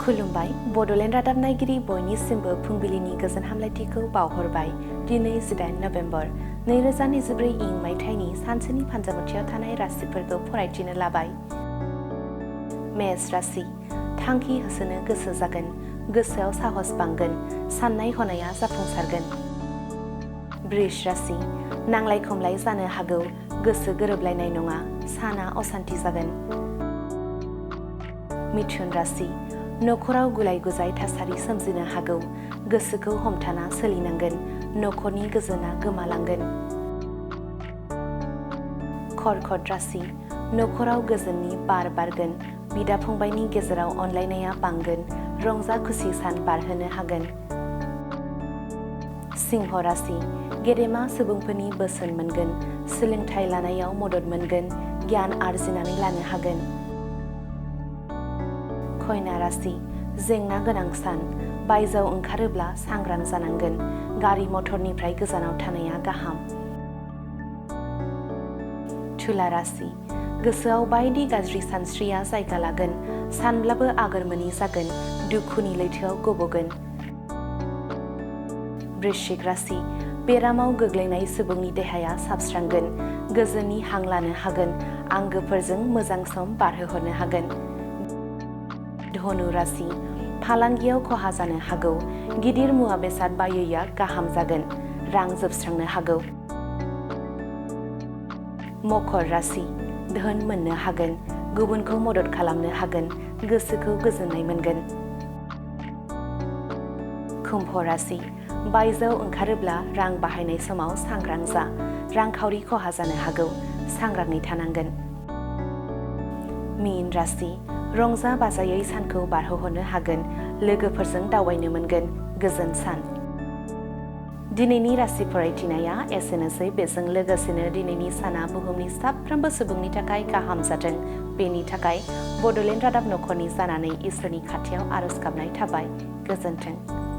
खुलुमबाय बड'लेण्ड रादाब नायगिरि बयनिसिमबो फुंबिलिनि गोजोन हामलायथिखौ बावहरबाय। दिनै 18 नभेम्बर 2024 इं मायथाइनि सानसेनि फान्जामुथियाव थानाय राशिफोरखौ फरायथिनो लाबाय। मेष राशि थांखि होसोनो गोसो जागोन, गोसोआव साहस बांगोन, साननाय हनाया जाफुंसारगोन। वृष राशि नांलाय खमलाय जानो हागौ, गोसो गोरोबलायनाय नङा, साना असान्ति जागोन। मिथुन राशि नखराव गुलाय गुजाय थासारि सोमजिनो हागौ, गोसोखौ हमथाना सोलिनांगोन, नखरनि गोजोना गोमालांगोन। कर्कट राशि नखराव गोजोननि बार बारगोन, बिदा फंबायनि गेजेराव अनलायनाया बांगोन, रंजा खुसि सान बारहोनो हागोन। सिंह राशि गेदेमा सुबुंफोरनि बोसोन मोनगोन, सोलोंथाइ लानायाव मदद मोनगोन, गियान आरजिनानै लानो हागोन। कन्या राशि जेंना गोनां सान, बायजोआव ओंखारोब्ला सांग्रां जानांगोन, गारि मटरनिफ्राय गोजानाव थानाया गाहाम। तुला राशि गोसोआव बायदि गाज्रि सानस्रिया जायगा लागोन, सानब्लाबो आगोर मोनि जागोन, दुखुनि लैथोआव गबगोन। वृश्चिक राशि बेरामाव गोग्लैनाय सुबुंनि देहाया साबस्रांगोन, गोजोननि हां लानो हागोन, आंगोफोरजों मोजां सम बारहोहरनो हागोन। धनु राशि फालांगियाव खहा जानो हागौ, गिदिर मुवा बेसाद बायैया गाहाम जागोन, रां जोबस्रांनो हागौ। मकर राशि धोन मोननो हागोन, गुबुनखौ मदद खालामनो हागोन, गोसोखौ गोजोननाय मोनगोन। कुम्भ राशि बायजोआव ओंखारोब्ला रां बाहायनाय समाव सांग्रां जा, रांखावरि खहा जानो हागौ, सांग्राङै थानांगोन। मीन राशि रंजा बाजायै सानखौ बारहोहरनो हागोन, लोगोफोरजों दावबायनो मोनगोन, गोजोन सान। दिनैनि राशि फरायथिनाया एसेनोसै। बेजों लोगोसेनो दिनैनि साना बुहुमनि साफ्रोमबो सुबुंनि थाखाय गाहाम जाथों, बेनि थाखाय बड'लेण्ड रादाब नखरनि जानानै इसोरनि खाथियाव आरज गाबनाय थाबाय। गोजोन्थों।